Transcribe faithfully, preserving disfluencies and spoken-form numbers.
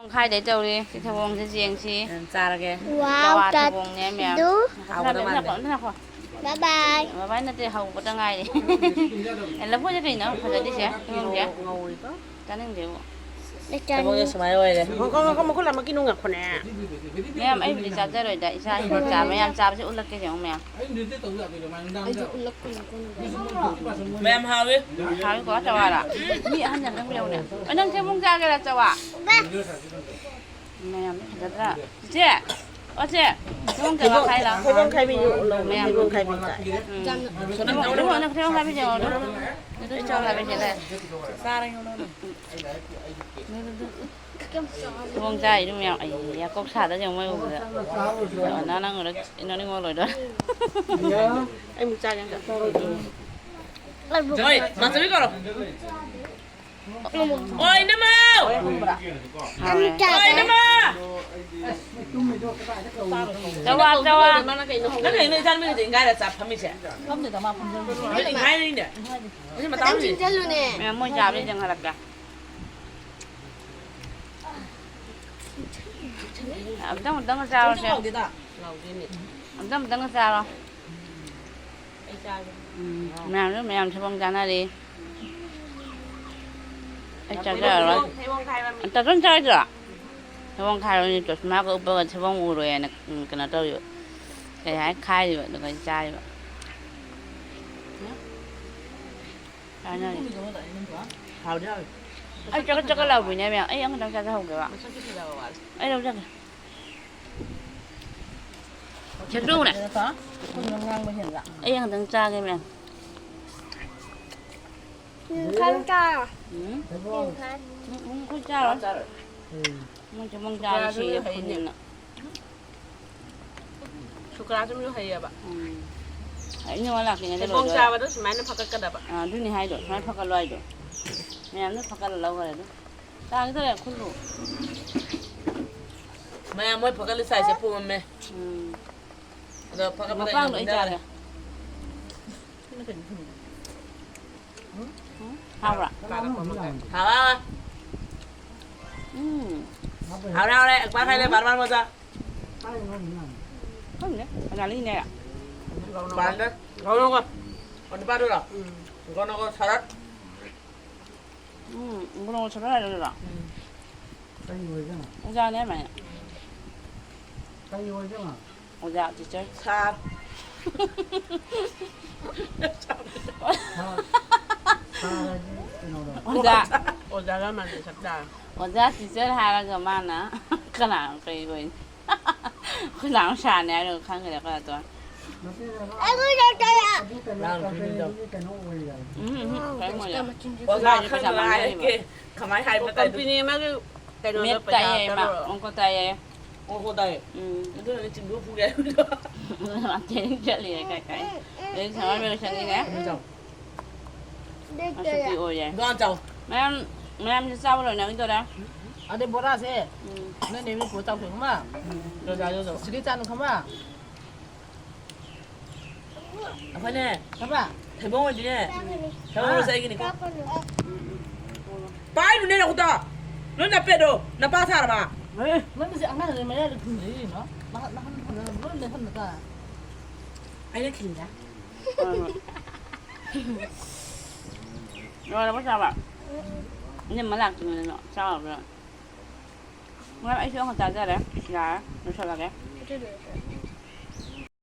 ꯃꯈꯥꯏꯗꯩ ꯇꯧꯔꯤ꯫ ꯁꯤ ꯊꯩꯕꯣꯡꯁꯦ ꯌꯦꯡꯁꯤ꯫ ꯎꯝ, ꯆꯥꯔꯒꯦ꯫ ꯆꯋꯥ ꯋꯥꯎ, ꯊꯩꯕꯣꯡꯅꯦ ꯃꯌꯥꯝ꯫ ꯇꯥꯗꯨ꯫ ꯍꯥꯎꯒꯗꯕ ꯃꯥꯜꯂꯦ꯫ ꯅꯈꯣ, ꯅꯈꯣ꯫ Bye bye꯫ ꯕꯕꯥꯏ ꯅꯠꯇꯦ, ꯍꯧꯕꯇ ꯉꯥꯏꯔꯤ꯫ ꯑꯦ, ꯂꯐꯣꯏꯁꯦ ꯀꯩꯅꯣ ꯐꯖꯗ꯭ꯔꯤꯁꯦ? ꯊꯩꯕꯣꯡꯁꯦ? ꯉꯧꯔꯤꯕ꯫ ꯆꯥꯅꯤꯡꯗꯦꯕꯣ꯫ ꯊꯩꯕꯣꯡꯁꯦ ꯁꯨꯃꯥꯏꯅ ꯑꯣꯏꯔꯦ꯫ ꯉꯥꯏꯈꯣ, ꯉꯥꯏꯈꯣ, ꯃꯈꯨꯠ ꯑꯃ ꯀꯤꯅꯨ ꯉꯥꯏꯈꯣꯅꯦ꯫ ꯃꯌꯥꯝ, ꯑꯩꯕꯨꯗꯤ ꯆꯥꯖꯔꯣꯏꯗ꯫ ꯏꯆꯥ ꯏꯊꯟ ꯆꯥ-, ꯃꯌꯥꯝ ꯆꯥꯕꯁꯦ ꯎꯠꯂꯛꯀꯦ ꯌꯦꯡꯉꯨ, ꯃꯌꯥꯝ꯫ ꯑꯩꯁꯨ ꯎꯠꯂꯛꯀꯦ꯫ ꯃꯌꯥꯝ ꯍꯥꯎꯋꯤ꯫ ꯍꯥꯎꯋꯤꯀꯣ, ꯆꯋꯥꯔ? ꯃꯤ ꯑꯍꯟ ꯑꯃ ꯌꯥꯎꯅꯦ꯫ ꯑꯣ, ꯅꯪ ꯊꯩꯕꯣꯡ ꯆꯥꯒꯦꯔꯥ, ꯆꯋꯥ? ꯃꯌꯥꯝ ꯐꯖꯗ꯭ꯔꯥ? ꯆꯤꯆꯦ! ꯑꯣ, ꯆꯦ! ꯊꯩꯕꯣꯡ ꯆꯋꯥ ꯈꯥꯏ ꯂꯥꯎ꯫ ꯊꯩꯕꯣꯡ ꯈꯥꯏꯕꯤ ꯂꯧ, ꯃꯌꯥꯝ꯫ ꯊꯩꯕꯣꯡ ꯈꯥꯏꯕꯤ ꯆꯥꯏ꯫ ꯎꯝ꯫ ꯊꯩꯕꯣꯡ, ꯊꯩꯕꯣꯡ ꯈꯥꯏꯕꯤ ꯌꯦꯡꯉꯣ ꯑꯗꯨ꯫ ꯑꯗꯨ ꯊꯩꯕꯣꯡ ꯈꯥꯏꯕꯤ ꯁꯤꯗ꯫ ꯊꯩꯕꯣꯡ ꯆꯥꯏ ꯑꯗꯨ ꯃꯌꯥꯝ꯫ ꯑꯩ ꯌꯥꯀꯣꯛ ꯁꯥꯗ ꯌꯦꯡꯉꯣ ꯃꯣꯏ ꯎꯕꯗ꯫ ꯅꯪ, ꯅꯪ ꯎꯔ ꯅꯣꯛꯅꯤꯡꯉꯣ ꯂꯣꯏꯗꯣꯔꯦ꯫ ꯑꯩ ꯑꯃꯨꯛ ꯆꯥꯒꯦ ꯑꯝꯇ꯫ ꯍꯣꯏ, ꯃꯥꯆꯧꯕꯤ ꯀꯧꯔꯣ꯫ ꯑꯣ, ꯏꯅꯝꯃ! ꯑꯣ, ꯏꯅꯝꯃ! ꯆꯋꯥ, ꯆꯋꯥ꯫ ꯅꯪ ꯀꯩꯅꯣ ꯏꯆꯥ ꯅꯨꯄꯤꯒꯁꯦ ꯏꯪꯒꯥꯏꯔ ꯆꯥ ꯐꯝꯃꯤꯁꯦ? ꯐꯝꯗꯦꯗ, ꯃꯥ ꯐꯝꯖꯕꯅꯦ꯫ ꯑꯩꯅ ꯏꯪꯒꯥꯏꯔꯤꯅꯦ꯫ ꯃꯁꯤ ꯃꯇꯥꯡꯁꯤ꯫ ꯃꯌꯥꯝ ꯃꯣꯏ ꯆꯥꯕꯗꯤ ꯌꯦꯡꯍꯜꯂꯛꯀꯦ꯫ ꯑꯝꯇꯪ, ꯑꯝꯇꯪ ꯆꯥꯔꯣꯁꯦ꯫ ꯂꯥꯎꯗꯦꯗ꯫ ꯂꯥꯎꯗꯦꯅꯦ꯫ ꯑꯝꯇꯪ, ꯑꯝꯇꯪꯒ ꯆꯥꯔꯣ꯫ ꯑꯩ ꯆꯥꯒꯦ꯫ ꯎꯝ, ꯃꯌꯥꯝꯁꯨ, ꯃꯌꯥꯝ ꯊꯩꯕꯣꯡ ꯆꯥꯅꯔꯤ꯫ ꯑꯩ ꯆꯥꯖꯔꯔꯣꯏ꯫ ꯊꯩꯕꯣꯡ ꯈꯥꯏꯕ ꯃꯤ꯫ ꯇꯥꯇꯣꯟ ꯆꯥꯔꯣꯏꯗ꯭ꯔꯣ? ꯊꯩꯕꯣꯡ ꯈꯥꯏꯕ ꯃꯤ ꯇꯣꯁꯤꯃꯥꯒ ꯎꯞꯄꯒ ꯊꯩꯕꯣꯡ ꯎꯔꯣꯏꯅ, ꯎꯝ, ꯀꯩꯅꯣ ꯇꯧꯔꯤꯕ꯫ ꯀꯩ ꯍꯥꯏ? ꯈꯥꯏꯔꯤꯕ, ꯑꯗꯨꯒ ꯑꯩ ꯆꯥꯔꯤꯕ꯫ ꯆꯥꯅꯔꯤ꯫ ꯍꯥꯎꯗꯤ ꯍꯥꯎꯋꯤ꯫ ꯑꯩ ꯆꯒꯠ ꯆꯒꯠ ꯂꯥꯎꯕꯤꯅꯦ, ꯃꯌꯥꯝ꯫ ꯑꯩ ꯑꯃꯇꯪ ꯆꯥꯖꯍꯧꯒꯦꯕ꯫ ꯃꯁꯛꯇꯤ ꯐꯖꯕ ꯋꯥꯠꯂꯤ꯫ ꯑꯩ ꯂꯧꯖꯒꯦ꯫ ꯁꯦꯝꯗꯣꯛꯎꯅꯦ꯫ ꯀꯩꯅꯣ ꯇꯧ? ꯑꯩꯈꯣꯏꯅ ꯉꯥꯡꯕ ꯍꯦꯟꯕ꯭ꯔꯥ? ꯑꯩ ꯑꯃꯇꯪ ꯆꯥꯒꯦ, ꯃꯌꯥꯝ꯫ ꯎꯝ, ꯈꯔ ꯆꯥꯔꯣ꯫ ꯎꯝ? ꯎꯝ, ꯈꯔ꯫ ꯎꯝ, ꯎꯝ, ꯑꯩꯈꯣꯏ ꯆꯥꯔꯣꯏ꯫ ꯆꯥꯔꯣꯏ꯫ ꯎꯝ꯫ ꯃꯣꯏꯁꯨ ꯃꯣꯏ ꯆꯥꯔꯣꯏ, ꯁꯨꯀ꯭ꯔꯥꯁꯨ ꯁꯤꯔꯦ ꯍꯩꯅꯦ꯫ ꯐꯨꯅꯤꯡꯅ꯫ ꯁꯨꯀ꯭ꯔꯥꯁꯨ ꯃꯤ ꯍꯩꯌꯦꯕ꯫ ꯎꯝ꯫ ꯑꯩ ꯏꯅꯝꯃ ꯂꯥꯛꯇ꯭ꯔꯤꯉꯩꯗ ꯊꯩꯕꯣꯡ ꯂꯣꯏꯗꯣꯔꯦ꯫ ꯆꯥꯕꯗꯣ ꯁꯨꯃꯥꯏꯅ ꯐꯒꯠꯀꯗꯕ꯫ ꯑꯥ, ꯑꯗꯨꯅꯤ ꯍꯥꯏꯗꯣ, ꯁꯨꯃꯥꯏꯅ ꯐꯒꯠꯂꯣ ꯍꯥꯏꯗꯣ꯫ ꯃꯌꯥꯝꯅ ꯐꯒꯠꯂ ꯂꯧꯈ꯭ꯔꯦ ꯑꯗꯨ꯫ ꯇꯥꯒꯦ ꯇꯧꯔꯦ, ꯈꯨꯜꯂꯨ꯫ ꯃꯌꯥꯝ ꯃꯣꯏ ꯐꯒꯠꯂꯤ ꯁꯥꯏꯁꯦ ꯄꯣꯝꯃꯦ꯫ ꯎꯝ꯫ ꯑꯗꯣ ꯐꯒꯠꯄꯗ ꯃꯄꯥꯡꯗꯣ ꯑꯩ ꯌꯦꯡꯃꯤꯟꯅꯔꯦ꯫ ꯆꯥꯒꯦ꯫ ꯎꯝ? ꯍꯥꯎꯕ꯭ꯔꯥ? ꯍꯥꯎ, ꯍꯥꯎ꯫ ꯎꯝ꯫ ꯍꯥꯎꯔꯦ, ꯍꯥꯎꯔꯦ꯫ ꯑꯦꯛꯄꯥ ꯈꯥꯏꯂꯦ, ꯕꯥꯔ ꯕꯥꯔ ꯃꯖꯥ꯫ ꯈꯪꯗꯦ, ꯀꯅꯥ ꯂꯩꯅꯦ? ꯕꯥꯔꯗ꯫ ꯒꯧꯅꯒ꯫ ꯑꯣ, ꯅꯨꯄꯥꯗꯨꯔꯣ? ꯎꯝ꯫ ꯒꯧꯅꯒ ꯁꯔꯠ꯫ ꯎꯝ, ꯒꯧꯅꯒ ꯁꯔꯠ ꯍꯥꯏꯔꯣ ꯑꯗꯨꯗꯣ? ꯎꯝ꯫ ꯀꯔꯤ ꯑꯣꯏꯗꯣꯏꯅꯣ? ꯑꯣꯖꯥꯅꯦ ꯍꯥꯏꯃꯥꯏꯅꯦ꯫ ꯀꯔꯤ ꯑꯣꯏꯗꯣꯏꯅꯣ? ꯑꯣꯖꯥ, teacher꯫ ꯁꯥꯔ꯫ ꯁꯥꯔ, ꯁꯥꯔ ꯍꯥꯏꯗꯤ ꯀꯩꯅꯣꯗꯣ꯫ ꯑꯣꯖꯥ꯫ ꯑꯣꯖꯥꯒ ꯃꯥꯟꯅꯩ ꯁꯛꯇ꯫ ꯑꯣꯖꯥ, teacher ꯍꯥꯏꯔꯒ ꯃꯥꯅ ꯀꯅꯥꯅꯣ ꯀꯩ ꯑꯣꯏꯅꯤ? ꯑꯩꯈꯣꯏ ꯂꯥꯡ ꯁꯥꯔꯅꯤ ꯍꯥꯏꯔꯒ ꯈꯪꯈ꯭ꯔꯦ ꯑꯩꯈꯣꯏ ꯑꯗꯣ꯫ ꯅꯠꯇꯦ, ꯑꯗꯨ ꯀꯩꯅꯣ, ꯂꯥꯡ company ꯗꯨꯒꯤ ꯀꯩꯅꯣ ꯑꯣꯏ ꯍꯥꯏ꯫ ꯎꯝ, ꯎꯝ, ꯀꯩꯝ ꯑꯣꯏꯔꯣꯏ꯫ ꯑꯣꯖꯥ ꯃꯥꯒꯤ ꯄꯩꯁꯥ ꯈꯪꯗꯕ ꯃꯥꯡꯖꯔꯤꯕ꯫ ꯍꯥꯏꯔꯛꯀꯦ꯫ ꯀꯃꯥꯏ ꯍꯥꯏꯕ ꯇꯥꯏ? Company ꯑꯃꯒꯤ ꯀꯩꯅꯣꯗ math ꯄꯩꯁꯥ ꯇꯥꯛꯑꯦ ꯃꯥ, ꯇꯔꯨꯛ꯫ ꯑꯪꯀ ꯇꯥꯛꯑꯦ꯫ ꯑꯣ, ꯍꯣ, ꯇꯥꯏꯌꯦ꯫ ꯎꯝ꯫ ꯑꯗꯨꯅꯅꯦ ꯆꯤꯡꯗꯨ ꯄꯨꯒꯦ ꯍꯥꯏꯕꯗꯣ꯫ ꯃꯥ training ꯆꯠꯂꯤꯅꯦ ꯀꯥꯏ ꯀꯥꯏ꯫ ꯑꯗꯩ summer vacation ꯅꯤꯅꯦ꯫ ꯎꯝ, ꯆꯥꯎ꯫ ꯉꯁꯤꯗꯤ ꯑꯣꯏꯔꯦ꯫ ꯗꯨꯀꯥꯟ ꯆꯥꯎ꯫ ꯃꯌꯥꯝ, ꯃꯌꯥꯝꯁꯦ ꯆꯥꯕ ꯂꯣꯏꯅꯈꯤꯗꯣꯔꯦ꯫ ꯑꯗꯩ ꯕꯣꯔꯥꯁꯦ ꯎꯝ꯫ ꯅꯣꯏ ꯅꯦ ꯃꯤ ꯄꯨꯔ ꯆꯥꯎꯊꯣꯛ ꯈꯪꯕ? ꯎꯝ꯫ ꯁꯤꯗꯤ ꯆꯥꯅꯨ ꯈꯪꯕ? ꯑꯩꯈꯣꯏꯅꯦ, ꯈꯪꯕ? ꯊꯩꯕꯣꯡ ꯑꯣꯏꯗꯤꯅꯦ, ꯊꯩꯕꯣꯡ ꯍꯥ? ꯂꯣꯠꯁꯦ ꯑꯩꯒꯤꯅꯤꯀꯣ꯫ ꯄꯥꯏꯅꯨꯅꯦ ꯅꯈꯨꯠꯇꯣ꯫ ꯅꯣꯏ ꯅꯄꯦꯗꯣ, ꯅꯄꯥ ꯁꯥꯔꯕ? ꯅꯪꯒꯤꯁꯦ ꯑꯉꯥꯡꯁꯦ ꯃꯌꯥꯏꯗ ꯈꯨꯝꯖꯩꯔꯤꯅꯣ? ꯅꯍꯥꯟ, ꯅꯍꯥꯟ ꯐꯖꯅ ꯂꯣꯏ ꯂꯩꯍꯟꯕ ꯇꯥꯔꯦ꯫ ꯑꯩꯅ ꯊꯤꯟꯗ꯫ ꯍꯣꯏ, ꯍꯣꯏ꯫ ꯂꯣꯏꯔꯕꯣ ꯆꯥꯕ? ꯏꯅꯝꯃ ꯂꯥꯛꯇ꯭ꯔꯤꯉꯩꯗꯅꯣ ꯆꯥꯔꯕ꯭ꯔꯥ? ꯃꯌꯥꯝ ꯑꯩꯁꯨ ꯑꯃ ꯆꯥꯖꯔꯦ꯫ ꯌꯥꯔꯦ, ꯂꯣꯏꯁꯜꯂꯒꯦ꯫